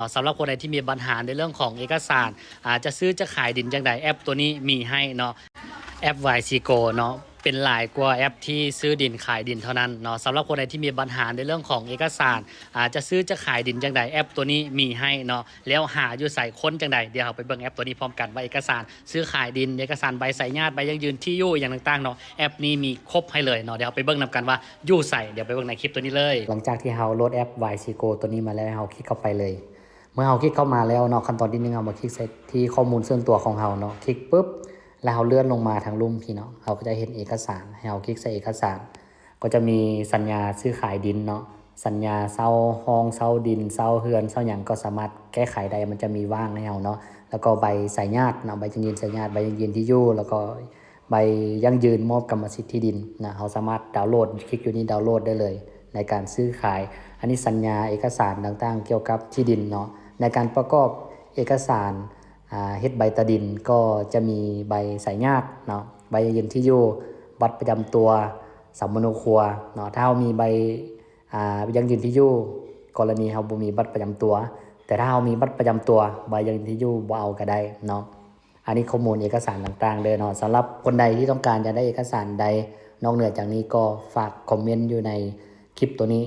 ເນາະ. ສຳລັບຄົນໃດທີ່ມີບັນຫາໃນເລື່ອງຂອງເອກະສານ ອາ ຈະຊື້ຈະຂາຍດິນຈັ່ງໃດ ແອັບຕົວນີ້ມີໃຫ້ເນາະ. ແອັບ ວາຍຊີ ໂກ ເນາະ ເປັນຫຼາຍກວ່າແອັບທີ່ຊື້ດິນຂາຍດິນເທົ່ານັ້ນເນາະ. ສຳລັບຄົນໃດທີ່ມີບັນຫາໃນເລື່ອງຂອງເອກະສານ ອາ ຈະຊື້ຈະຂາຍດິນຈັ່ງໃດ ແອັບຕົວນີ້ມີໃຫ້ເນາະ. ແລ້ວຫາຢູ່ໃສ ຄົ້ນຈັ່ງໃດ ດຽວເຮົາໄປເບິ່ງແອັບຕົວນີ້ພ້ອມກັນວ່າເອກະສານຊື້ຂາຍດິນ ເອກະສານໃບສາຍຍາດ ໃບຢັ້ງຢືນທີ່ຢູ່ ອີ່ຫຍັງຕ່າງໆເນາະ ແອັບນີ້ມີຄົບໃຫ້ເລີຍເນາະ. ດຽວເຮົາໄປເບິ່ງນຳກັນວ່າຢູ່ໃສ ດຽວໄປເບິ່ງໃນຄລິບຕົວນີ້ເລີຍ. ຫຼັງຈາກທີ່ເຮົາໂຫຼດແອັບ ວາຍຊີ ໂກ ຕົວນີ້ມາແລ້ວ ໃຫ້ເຮົາຄລິກເຂົ້າໄປເລີຍ. ເມື່ອເຮົາຄລິກເຂົ້າມາແລ້ວເນາະ ຂັ້ນຕອນທີໜຶ່ງ ເຮົາມາຄລິກໃສ່ທີ່ຂໍ້ມູນສ່ວນຕົວຂອງເຮົາເນາະ ຄລິກປຶບ ແລ້ວເຮົາເລື່ອນລົງມາທາງລຸ່ມພີ້ເນາະ ເຮົາກໍຈະເຫັນເອກະສານ ໃຫ້ເຮົາຄລິກໃສ່ເອກະສານ ກໍຈະມີສັນຍາຊື້ຂາຍດິນເນາະ ສັນຍາເຊົ່າຫ້ອງເຊົ່າດິນ ເຊົ່າເຮືອນ ເຊົ່າຫຍັງກໍສາມາດແກ້ໄຂໄດ້ ມັນຈະມີວ່າງໃຫ້ເຮົາເນາະ. ແລ້ວກໍໃບສາຍຍາດເນາະ ໃບຢັ້ງຢືນສາຍຍາດ ໃບຢັ້ງຢືນທີ່ຢູ່ ແລ້ວກໍໃບຢັ້ງຢືນມອບກຳມະສິດທີ່ດິນນະ ເຮົາສາມາດດາວໂຫຼດ ຄລິກຢູ່ນີ້ດາວໂຫຼດໄດ້ເລີຍ ໃນການຊື້ຂາຍ. ອັນນີ້ສັນຍາເອກະສານຕ່າງໆກ່ຽວກັບທີ່ດິນເນາະ. ໃນການປະກອບເອກະສານ ອາ ເຮັດໃບຕາດິນ ກໍຈະມີໃບສາຍຍາດເນາະ ໃບຢັ້ງຢືນທີ່ຢູ່ ບັດປະຈຳຕົວ ສຳມະໂນຄົວເນາະ. ຖ້າເຮົາມີໃບ ອາ ຢັ້ງຢືນທີ່ຢູ່ ກໍລະນີເຮົາບໍ່ມີບັດປະຈຳຕົວ ແຕ່ຖ້າເຮົາມີບັດປະຈຳຕົວ ໃບຢັ້ງຢືນທີ່ຢູ່ບໍ່ເອົາກໍໄດ້ເນາະ. ອັນນີ້ຂໍ້ມູນເອກະສານຕ່າງໆເດີເນາະ. ສຳລັບຄົນໃດທີ່ຕ້ອງການຢາກໄດ້ເອກະສານໃດນອກເໜືອຈາກນີ້ ກໍຝາກຄອມເມັນຢູ່ໃນຄລິບຕົວນີ້.